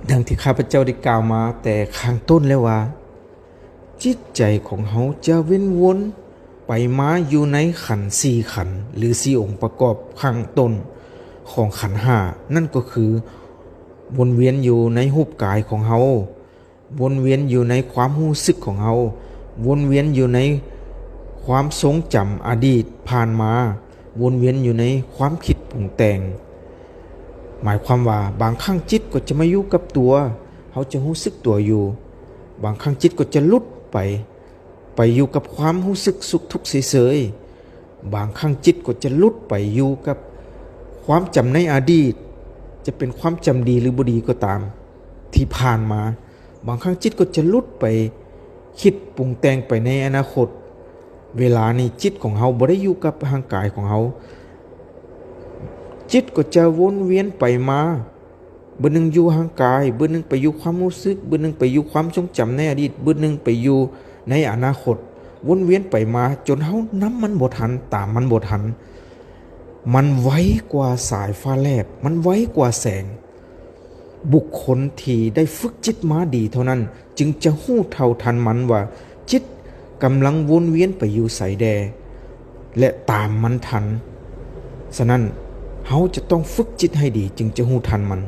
ດັ່ງທີ່ຂ້າພະເຈົ້າໄດ້ກ່າວມາແຕ່ຂ້າງຕົ້ນແລ້ວວ່າ ຈິດໃຈຂອງເຮົາຈະເວັນວົນໄປມາຢູ່ໃນຂັນສີ່ຂັນ ຫຼື ສີ່ອົງປະກອບຂ້າງຕົ້ນຂອງຂັນຫ້າ ນັ້ນກໍຄື ວົນວຽນຢູ່ໃນຮູບກາຍຂອງເຮົາ, ວົນວຽນຢູ່ໃນຄວາມຮູ້ສຶກຂອງເຮົາ, ວົນວຽນຢູ່ໃນຄວາມຊົງຈຳອະດີດຜ່ານມາ, ວົນວຽນຢູ່ໃນຄວາມຄິດປຸງແຕ່ງ. ໝາຍຄວາມວ່າ ບາງຄັ້ງຈິດກໍຈະມາຢູ່ກັບຕົວ, ເຮົາຈະຮູ້ສຶກຕົວຢູ່. ບາງຄັ້ງຈິດກໍຈະຫຼຸດໄປ, ໄປຢູ່ກັບຄວາມຮູ້ສຶກສຸກທຸກເສີຍໆ. ບາງຄັ້ງຈິດກໍຈະຫຼຸດໄປຢູ່ກັບຄວາມຈຳໃນອະດີດ, ຈະເປັນຄວາມຈຳດີຫຼືບໍ່ດີກໍຕາມ ທີ່ຜ່ານມາ. ບາງຄັ້ງຈິດກໍຈະຫຼຸດໄປຄິດປຸງແຕ່ງໄປໃນອະນາຄົດ. ເວລານີ້ຈິດຂອງເຮົາບໍ່ໄດ້ຢູ່ກັບຮ່າງກາຍຂອງເຮົາ. ຈິດກໍຈະວົນວຽນໄປມາ, ບຶດໜຶ່ງຢູ່ຮ່າງກາຍ, ບຶດໜຶ່ງໄປຢູ່ຄວາມຮູ້ສຶກ, ບຶດໜຶ່ງໄປຢູ່ຄວາມຊົງຈຳໃນອະດີດ, ບຶດໜຶ່ງໄປຢູ່ໃນອະນາຄົດ, ວົນວຽນໄປມາຈົນເຮົານຳມັນບໍ່ທັນ, ຕາມມັນບໍ່ທັນ. ມັນໄວກວ່າສາຍຟ້າແລບ, ມັນໄວກວ່າແສງ. ບຸກຄົນທີ່ໄດ້ຝຶກຈິດມາດີເທົ່ານັ້ນ ຈຶ່ງຈະຮູ້ເທົ່າທັນມັນວ່າ ຈິດກຳລັງວົນວຽນໄປຢູ່ໃສແດ່ ແລະ ຕາມມັນທັນ. ສະນັ້ນ, ເຮົາຈະຕ້ອງຝຶກຈິດໃຫ້ດີ ຈຶ່ງຈະຮູ້ທັນມັນ.